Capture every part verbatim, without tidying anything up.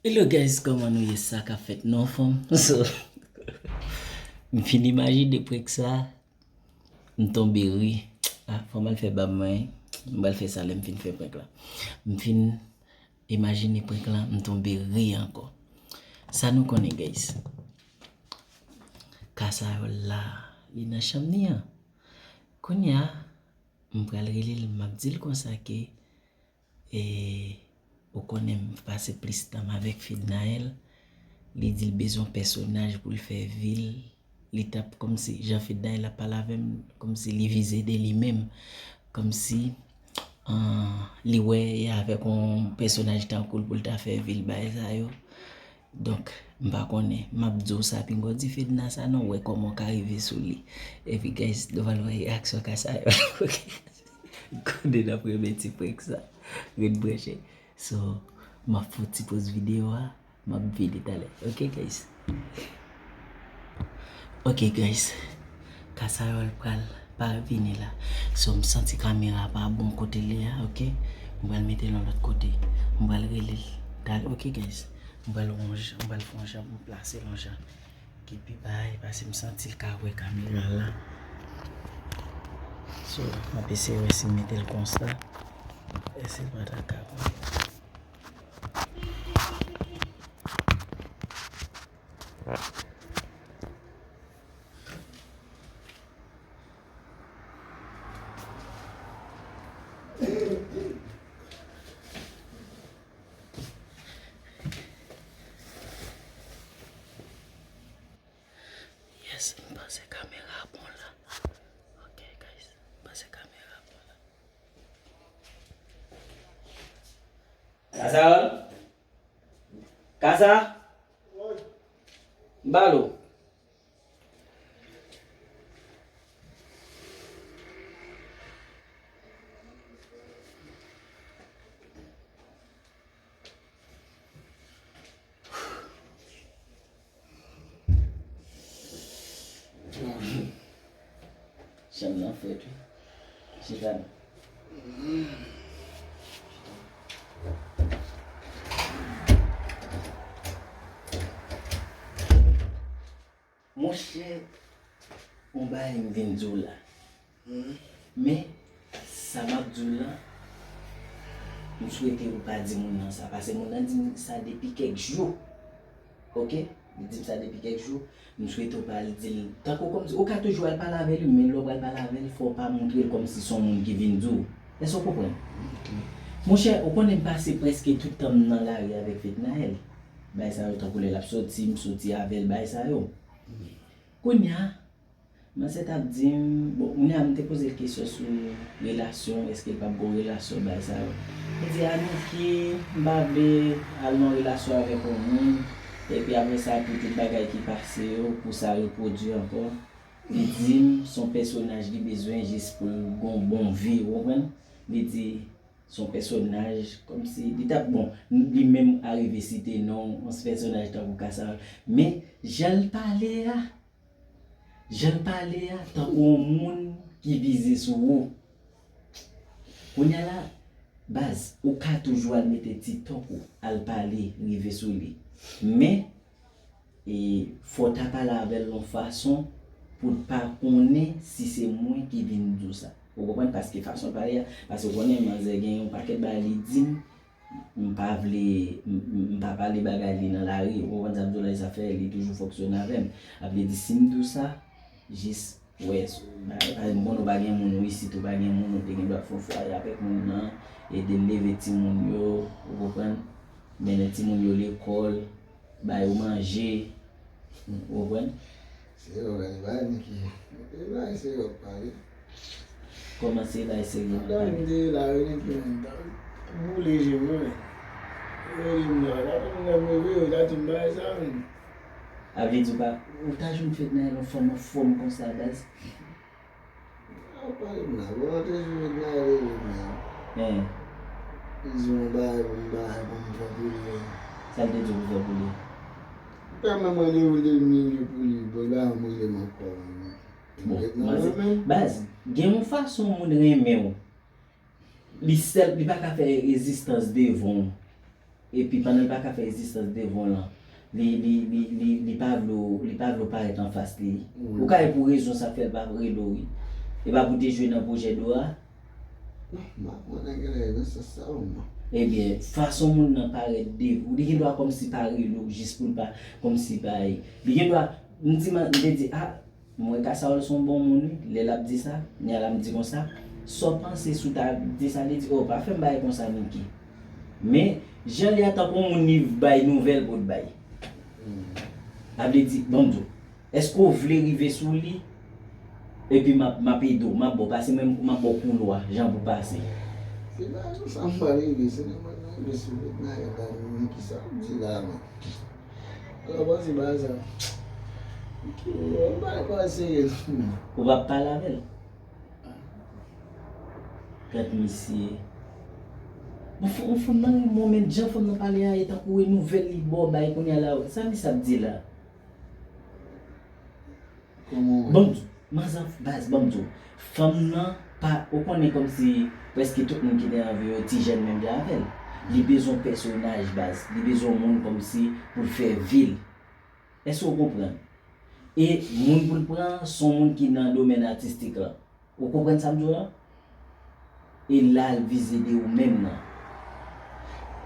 Hello guys, kòman nou ye? Sa k ap fèt? Nou anfòm? So, m fin imajine prank sa, m tonbe ri. Ah, fò m al fè bab mwen, wi. M pral fè sa lè m fin fè prank la. M fin imajine prank la, m tonbe ri ankò. Sa nou konnen, guys. Kasayòl la, li nan chanm li an. Kounye a, m pral rele l, m ap di l konsa ke, e, ou konnen m pase plis tan m avèk Fednaelle. Li di l bezwen pèsonaj pou l fè vi l. Li t ap kòmsi, jan Fednaelle ap pale avè m, kòmsi li vize de li menm. Kòmsi, ah, li wè e avèk yon pèsonaj tankou l pou l ta fè vi l, bagay sa yo. Donk, m pa konnen. M ap di w sa, pinga w di Fedna sa non, wè kòman w ka rive sou li. Epi, guys, nou pral wè reyaksyon Kasayòl. Ok? Konnen n ap renmen ti prank sa. Ret branche. So, m ap fè yon ti poz videyo a, m ap vini talè. Ok, guys? Ok, guys. Kasayòl pral pa vini la. So, m santi kamera pa bon kote l ye a, ok? M pral mete l yon lòt kote. M pral rele l. Talè, ok, guys? M pral wonj, m pral fè yon jan, m plase l yon jan ki pi bay, paske m santi l ka wè kamera la. So, m ap eseye wè si m mete l konsa. Èske l pa ta ka wè? Yes, m panse kamera bon la. Ok, guys, m panse kamera bon la. Kasayòl? Kasa? M pale w. Chanm nan frèt wi. Chita non. Monchè, yon bagay m vin di w la. Men, sa m ap di w la, m swete ou pa di moun nan sa. Paske moun nan di m sa depi kèk jou. Ok? Li di m sa depi kèk jou. M swete ou pa al di l. Tankou kòmsi, ou ka toujou al pale avè l, men lè w pral pale avè l, fò w pa montre l kòmsi se yon moun ki vin di w. Èske w konprann? Ok. Monchè, ou konnen m pase prèske tout tan m nan lari avèk Fednaelle. Bagay sa yo, tankou lè l ap soti, m soti avè l, bagay sa yo. Kounye a, manzè t ap di m, bon, kounye a m te poze l kesyon sou relasyon, èske l p ap gen yon relasyon, bagay sa yo. Li di, Aniki, m pa vle al nan yon relasyon avèk yon moun, epi apre sa, pou tout bagay ki pase yo, pou sa repwodui ankò. Li di m, se yon pèsonaj li bezwen jis pou l gen yon bon vi, ou konprann? Li di, se yon pèsonaj, kòmsi, li t ap, bon, li menm arive site non, yon pèsonaj tankou Kasa. Men, jan l pale a, Jan l pale a, tankou yon moun ki vize sou ou. Kounye a la, baz, ou ka toujou al mete ti tòk ou, al pale, rive sou li. Men, e, fò w ta pale avè l yon fason pou l pa konnen si se mwen ki vin di w sa. Ou konprann? Paske fason l pale a, paske ou konnen manzè gen yon pakèt bagay li di m, M pa vle, m, m, m pa pale bagay li nan lari, ou konprann sa m di w la, e sa fè li toujou fonksyone avè m. Sa vle di, si m di w sa, jis, wè, s-, pa, pa, m konnen w pa gen moun, ou isit, ou pa gen moun, ou te gen dwa fè yon fwaye avèk moun nan, ede l leve timoun yo, ou konprann, mennen timoun yo lekòl, ba yo manje, ou konprann? Serye w pale, bay Niki. E bay serye w pale. Kòman se bay serye w pale? Madanm m te la, yo Niki menm, boule je m wi, men. Yo di m la, la, m lè m reve, yo ta di m bagay sa menm. A vle di w pa, ou ta jwenn Fednaelle anfòm, anfòm konsa, baz? Ap pale m la, bon, antre sou Fednaelle, men. Hein. Li di m yon bagay pou m bay, pou m fè pou li. Sa l te di w pou fè pou li? Ou pa menm randevou l te vin pou li, bon, li pa janm rele m ankò, men. Bon, manzè, baz, gen yon fason moun renmen w. Li sèl, li pa ka fè rezistans devan w. Epi pandan l pa ka fè rezistans devan w lan, li, li, li, li, li pa vle w, li pa vle w parèt anfas li. Ou ka wè pou rezon sa k fè l pa rele w wi. E pa pou w te jwe nan pwojè Dora? Non, m pa konnen genlè nan sans sa ou non. Ebyen, fason moun nan parèt devan w, li gen dwa kòmsi pa rele w jis pou l pa, kòmsi pa, li gen dwa, m di, m te di, a, m wè Kasawòl se yon bon moun wi, lè l ap di sa, kounya la m di konsa, sa w panse si w ta di sa, li di, o, pa fè m bagay konsa Micky. Men, jan l ye a tankou yon moun li bay nouvèl pou l bay. Sa vle di, ban m di w, èske w vle rive sou li? Epi m ap, m ap ede w, m ap ba w, pase mwen, m ap ba w koulwa, jan pou pase. Se pa konsa m pral rive, se nan mwen m rive sou li, m a rele Micky, sa w di la menm. Alò, bon, se pa sa. Ki, ou pa, pa serye non. Ou p ap pale avè l? Gad misye. Bon, fò, fò nan yon moman, jan fanm nan pale a, e tankou e nouvèl li ba w bay kounya la. Sa misye ap di la? Kòman w wè? Ban m di w, manzè, baz, ban m di w. Fanm nan pa, ou konnen kòmsi prèske tout moun ki te anvi yo ti jèn menm jan avè l. Li bezwen pèsonaj, baz. Li bezwen moun kòmsi pou l fè vi l. Èske w konprann? E moun pou l pran, se yon moun ki nan domèn atistik lan. Ou konprann sa m di w lan? E la l vize de ou menm nan.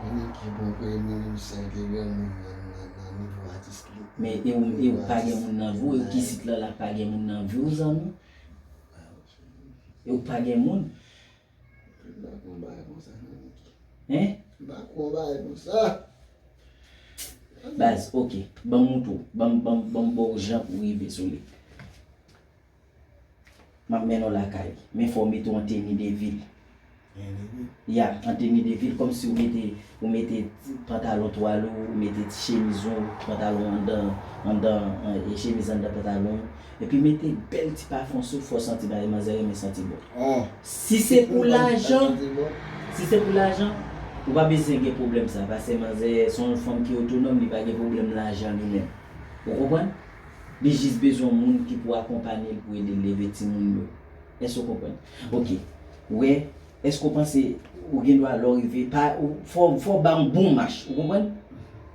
Konnen ki bon ke mwen menm sèl ke granmoun nan, nan, nan nivo atis li. Men e ou, e ou pa gen moun nan vi w, e ou ki sit lan la pa gen moun nan vi w, zanmi? E ou pa gen moun? M pa konn bagay konsa, non, Micky. Hein? M pa konn bagay konsa. Baz, ok. Ban m montre w. Ban m, ban m, ban m ba w jan pou w rive sou li. M ap mennen w lakay li. Men fò w mete w an teni de vil. Teni de vil? Ya, an teni de vil, kòmsi w mete, ou mete pantalon twal ou, ou mete ti chemiz ou, pantalon anndan, anndan, e chemiz anndan pantalon ou. Epi mete bèl ti pafen sou, fò w santi bagay, manzè renmen santi bon. Oh. Si se pou lajan, si se pou lajan, ou pa bezwen gen pwoblèm sa, paske manzè se yon fanm ki otonòm, li pa gen pwoblèm lajan li menm. Ou konprann? Li jis bezwen yon moun ki pou akonpanye l, pou ede l leve timoun yo. Èske w konprann? Ok. Ou wè, èske w panse ou gen dwa lè w rive, pa, ou, fò, fò w ba yon bon mach, ou konprann?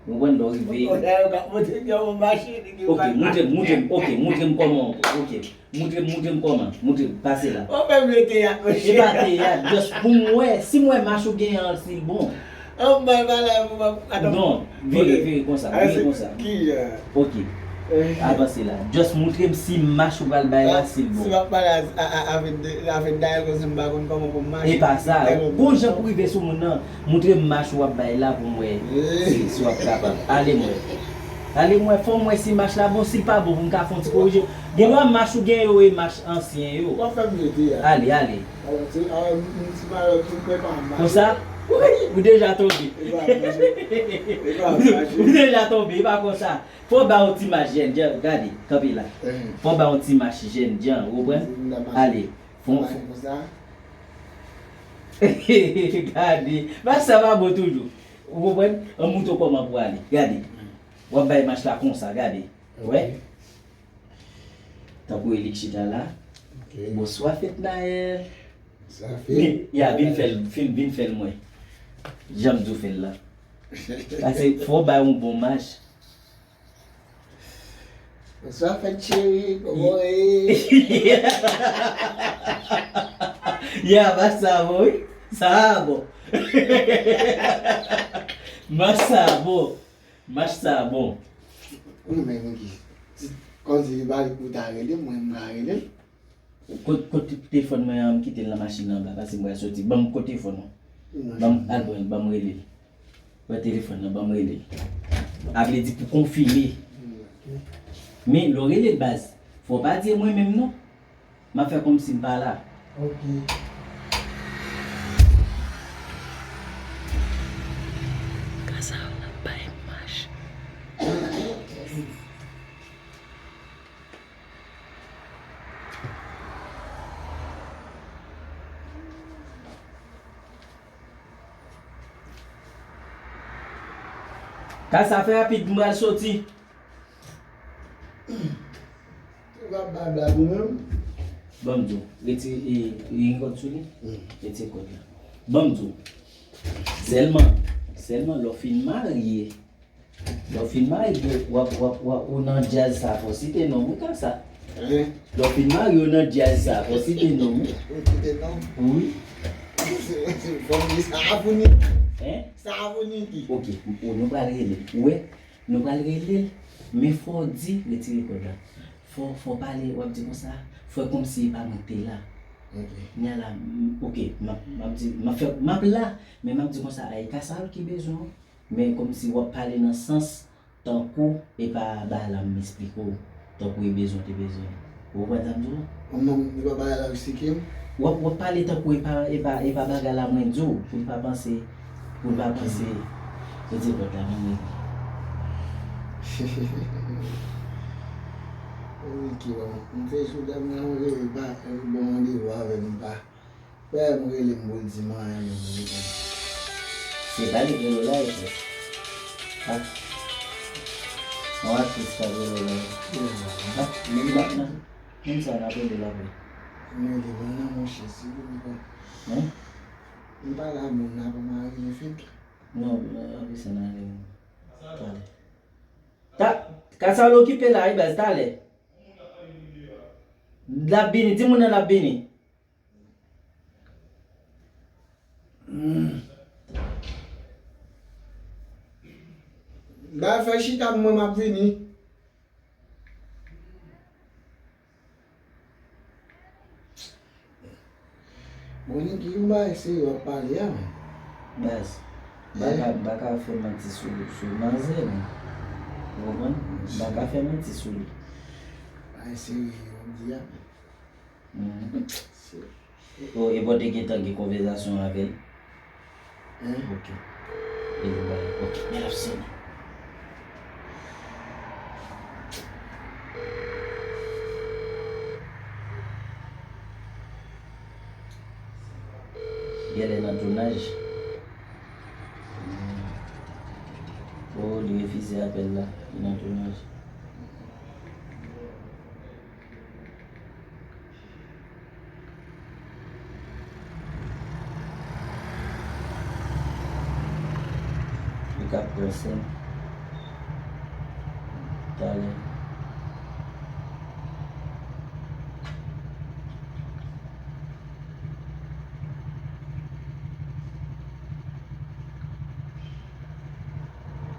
Ou konprann lè w rive. Ou dayè w ka montre m yon mach, li gen. Ok, montre m, montre m, ok, montre m kòman, ok. Montre m, montre m kòman, montre m, pase la. Ou fè m rete a, monchè. E pa te a, just pou m wè, si m wè mach ou genyen an, si l bon. An m bay bagay pou m ap, atann. Non, vire, vire konsa, vire konsa. Ki, euh, ok. Avanse la. Just montre m si mach ou pral bay la, si l bon. Si m ap pale a, a, a, avèk de, avèk Dayèl konsa m pa konn kòman pou m mache. E pa sa. Gon jan pou rive sou moun nan, montre m mach ou ap bay la pou m wè si, si w ap kapab. Ale m wè. Ale m wè, fò m wè si mach la bon, si l pa bon, pou m ka fè yon ti korije. Gen dwa mach ou gen yo e mach ansyen yo. W ap fè m rete a. Ale, ale. Alò, se, a, m, m ti malè, m pè pa mache. Konsa? Wi, ou deja tonbe. E pa mache. E pa mache. Ou deja tonbe, e pa konsa. Fò w ba yon ti mach jènjan, gade, kanpe la. Fò w ba yon ti mach jènjan, ou konprann? Ale, fò w mache konsa. Gade, mach sa pa bon toujou. Ou konprann? An mouton kòman pou ale. Gade. W ap bay mach la konsa, gade. Wè? Tankou Elik chita la. Ok. Bonswa, Fètnayèl. Sa fèt. Ya, vin fè l, vin, vin fè l mwen. Jan m di w fè l la. Pase fò w bay yon bon mach. Bonswa, Fèt cheri, kòman w ye? Ya, mach sa bon, wi. Sa bon. Mach sa bon. Mach sa bon. Wi, men Micky, kòmsi li pa ou ta rele, mwen m ka rele l. Kot, kot telefòn mwen an, m kite l nan machin nan anba, pase m pral soti. Ban m kot telefòn nan. Ban m, al pran l, ban m rele l. Pran telefòn nan, ban m rele l. A vle di pou konfime. Men lè w rele l baz, fò w pa di e mwen menm non. M ap fè kòmsi m pa la. Ok. Kasa w ap bay mach. Kasa fè rapid, m pral soti. Ou ap bay blag ou menm? Ban m di w, retire, e, e, gen kòd sou li? Retire kòd la. Ban m di w. Sèlman, Sèlman lè w fin marye, lè w fin marye, w ap, w ap, w ap, ou nan djaz sa, fò w site non m wi, Kasa. Lè w fin marye, ou nan djaz sa, fò w site non m wi. Ou site non m? Wi. Bon, sa a pou Niki. Hein? Sa a pou Niki. Ok, ou, nou pral rele. Ou wè, nou pral rele l, men fò w di, retire kòd la. Fò, fò w pale, w ap di konsa, fè kòmsi e pa mwen k te la. Ok. Kounye a la, m, ok, m ap, m ap di, m ap fè, m ap la, men m ap di konsa, ay, Kasa ki bezwen w. Men kòmsi w ap pale nan sans tankou e pa bagay la m esplike w, tankou e bezwen w te bezwen. Ou konprann sa m di w la? Non, e pa bagay la w esplike m. W ap, w ap pale tankou e pa, e pa, e pa bagay la mwen di w, pou l pa panse, pou l pa panse. Retire kòd la, ban m regle. Wi, ki bon. M te sou dam nan, m rele, ba, li ban m randevou avè m, ba. Frè m rele m pou l di m anyen menm, li konn. Se pa li k rele w la, e frè. Ah. Yon aktris k ap rele w la. Ah, menm sa, menm sa, n ap rele l apre. M rele m nan, monchè, si w vle m konn. Hein? M pale a moun nan, pa mari m fèt. Non, non, apre sa, n ale. Talè. Ta, Kasa, l okipe la, wi, baz, talè. L ap vini, di moun nan l ap vini. Hmm. Ba fè chita, mwen m ap vini. Bon, Niki, yon bagay serye w ap pale a, men. Baz, m pa ka, m pa ka fè manti sou, sou manzè, men. Ou konprann? M pa ka fè manti sou li. Bagay serye w ap di a, men. Mhm. Se Oh, e bò te gentan gen konvèsasyon avè l? Hein? Ok. E li bay, ok, men l ap sone. Genlè nan tounaj. Oh, li refize apèl la. Li nan tounaj. Li ka pran sèn talè.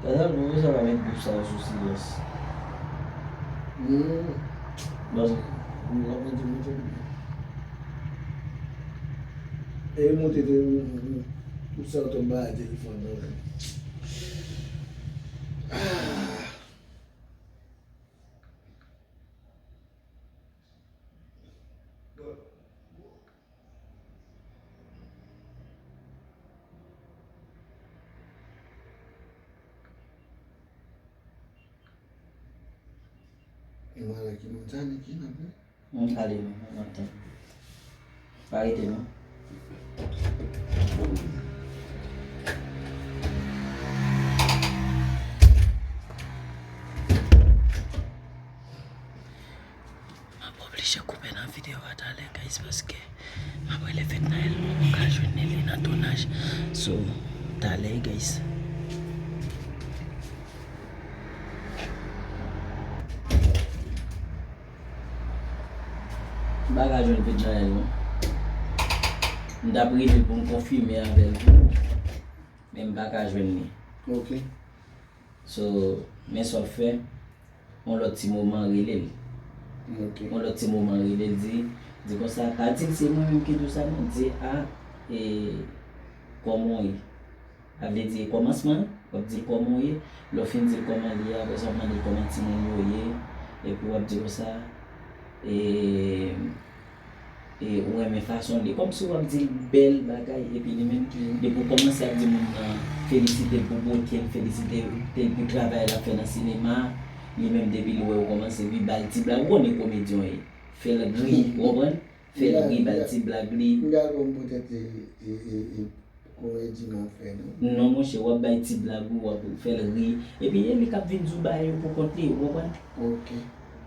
Kazal, pou sa pa met gwoup sa yo sou silans. Hmm. Bon. Bon, w ap mete monte. E monte te, tout sa w t ap bay telefòn nan. Ah. E mwen avèk yon moun sa, Niki, n ap vin. Hum, ale non, ann tann. Pa rete non. M ap oblije koupe nan videyo a talè, guys, paske m ap rele Fednaelle, mwen poko ka jwenn li, li nan tounaj. So, talè, guys. M pa ka jwenn Fednaelle non. M t ap rele l pou m konfime avè l tou, men m pa ka jwenn li. Ok. So, men sa w fè, yon lòt ti moman rele l. Ok. Yon lòt ti moman rele l, di, di konsa, pa di l se mwen menm ki di w sa non, di a, e, kòman w ye? Sa vle di kòmansman, w ap di l kòman w ye, lè w fin di l kòman l ye, apre sa w ap mande l kòman timoun yo ye, epi w ap di konsa, e, e ou renmen fason l ye. Kòmsi w ap di l bèl bagay, epi li menm, depi w kòmanse ap di moun nan felisite l pou bote l, felisite l pou travay l ap fè nan sinema, li menm depi l wè w kòmanse ri, ba l ti blag, ou konnen komedyen w ye, fè l ri, ou konprann? Fè l ri, ba l ti blag li. M gal bon poutèt e, e, e, e komedi m ap fè non. Non, monchè, w ap bay ti blag ou, w ap fè l ri. Epi e li k ap vin di w bagay yo pou kont li, ou konprann? Ok.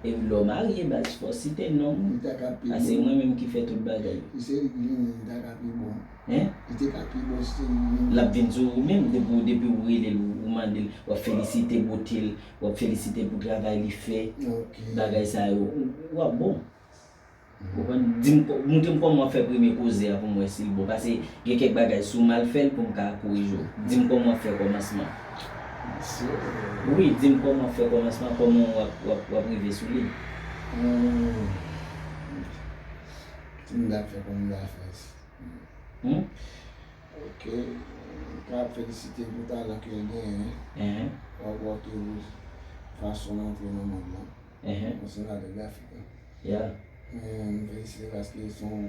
E lè w marye, baz, fò w site non. Li ta ka pi bon. Paske mwen menm ki fè tout bagay. Si se li ki vini, li ta ka pi bon. Hein? Li te ka pi bon si se li ki vini. L ap vin sou ou menm, depi, depi w rele l, ou mande l, w ap felisite bote l, w ap felisite pou travay li fè. Ok. Bagay sa yo, w ap bon. Ou konprann? Di m kò-, montre m kòman w ap fè premye koze a pou m wè si l bon. Paske gen kèk bagay, si w mal fè l, pou m ka korije w. Di m kòman w ap fè kòmansman. Wi, di m kòman w ap fè kòmansman, kòman w ap, w ap, w ap rive sou li. Hmm. Si m ta fè kòman m ta fè. Hmm? Ok. M ka felisite l pou talan ke l genyen. Enhen. W ap wè ke fason l antre nan mond lan. Enhen. Yon senatè Lafrik la. Yeah. Men, m felisite paske se yon,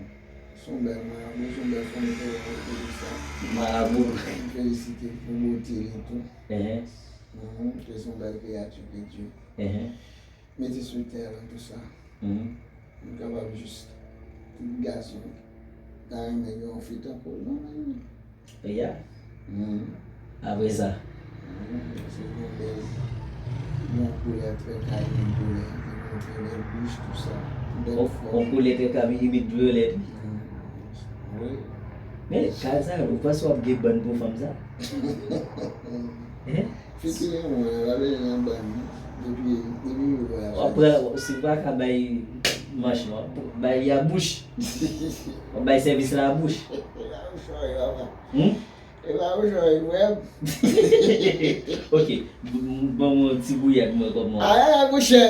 se yon bèl marabou, se yon bèl fanm ke, ke, ke sa. Marabou. M felisite l pou bote li tou. Enhen. Mhm, ke se yon bèl kreyati ke Dye Enhen. mete sou tè lan tou sa. Mhm. M kapab jis tout gason ta renmen gen yon fi tankou l, non, men. E ya. Mhm. Apre sa. Mhm. Se yon bèl, yon koulè trè ka imit vyolèt, yon trè bèl bouch, tou sa. Bèl fòm. Yon koulè trè ka imit vyolèt. Mhm. Wi. Men, kal sa, ou panse w ap gen bann pou fanm sa? Hein? Fi ki renmen mwen, pa bezwen nan bann, non. Depi, depi yo wè. W ap pran, si w pa ka bay manch non, bay li a bouch. W ap bay sèvis la a bouch. E pa mouchwa, e papa. Hmm? E pa mouchwa, e frè m. Ok, b-, m-, ban mwen yon ti gouyad mwen kòman. Ay, ay, ay, monchè.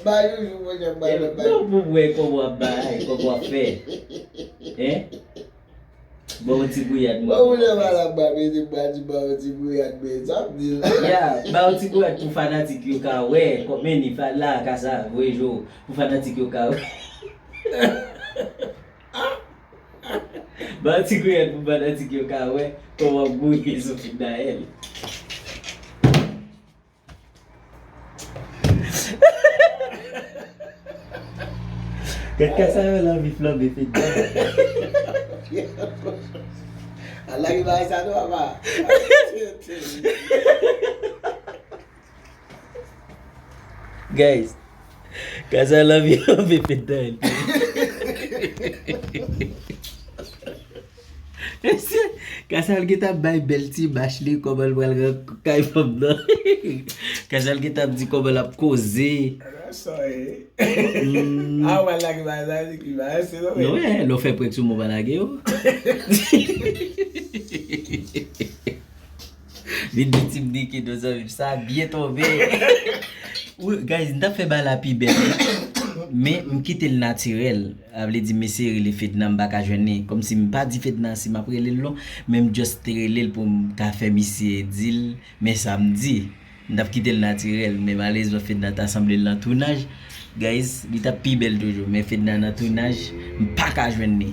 Bay joujou, monchè, bay, bay. Non, pou m wè kòman w ap bay, kòman w ap fè. Hein? Ba yon ti gouyad mwen. Bon, ou lè malad, ba mete bwa di ba yon ti gouyad, men sa m di la. Ya, ba yon ti gouyad pou fanatik yo ka wè, kòman li fè la, ka sa, voye jo, pou fanatik yo ka wè. Ba yon ti gouyad pou fanatik yo ka wè, kòman w ap gouye sou Fednaelle. Gad kasa yo lan vi flanbe Fednaelle. Al lage bagay sa non, papa. Guys, kasa yo lan vi flanbe Fednaelle. Kasa l gentan ap bay bèl ti mach li, kòman l pral rann kay fanm nan. Kasa l gentan ap di kòman l ap koze. Sorry. Hmm. A, w al lage bagay sa, se ki bagay, se non, men. Non, men, lè w fè prank sou mwen, w pa lage yo. Vin di Team Nicky, non, zanmi m, sa byen tonbe. Wi, guys, m t ap fè bagay la pi bèl. Men, m kite l natirèl. Sa vle di, m eseye rele Fedna, m pa ka jwenn li. Kòmsi m pa di Fedna si m ap rele l non, men m just te rele l pou m ka fè misye di l, men sa m di. M t ap kite l natirèl, men malerezman Fedna ta sanble l nan tounaj. Guys, li t ap pi bèl toujou, men Fedna nan tounaj, m pa ka jwenn li.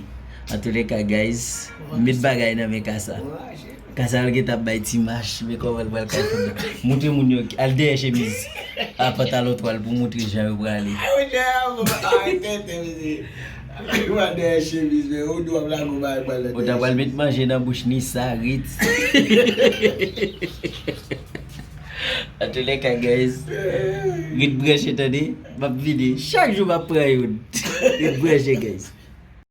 Antouleka, guys, met bagay nan men Kasa. Kasa al gentan ap bay ti mach, men kòman l pral kay Fedna. Montre moun yo, al dèyè chemiz. A, pantalon twal pou montre jan yo prale. Ay, monchè, arete, mesye. Ou al dèyè chemiz, men ou di w ap lage yon bagay pral nan dèyè chemiz. Ou ta pral met manje nan bouch Nisa, Ritz. Antouleka, guys, ret branche, tande. M ap vini. Chak jou m ap pran youn. Ret branche, guys.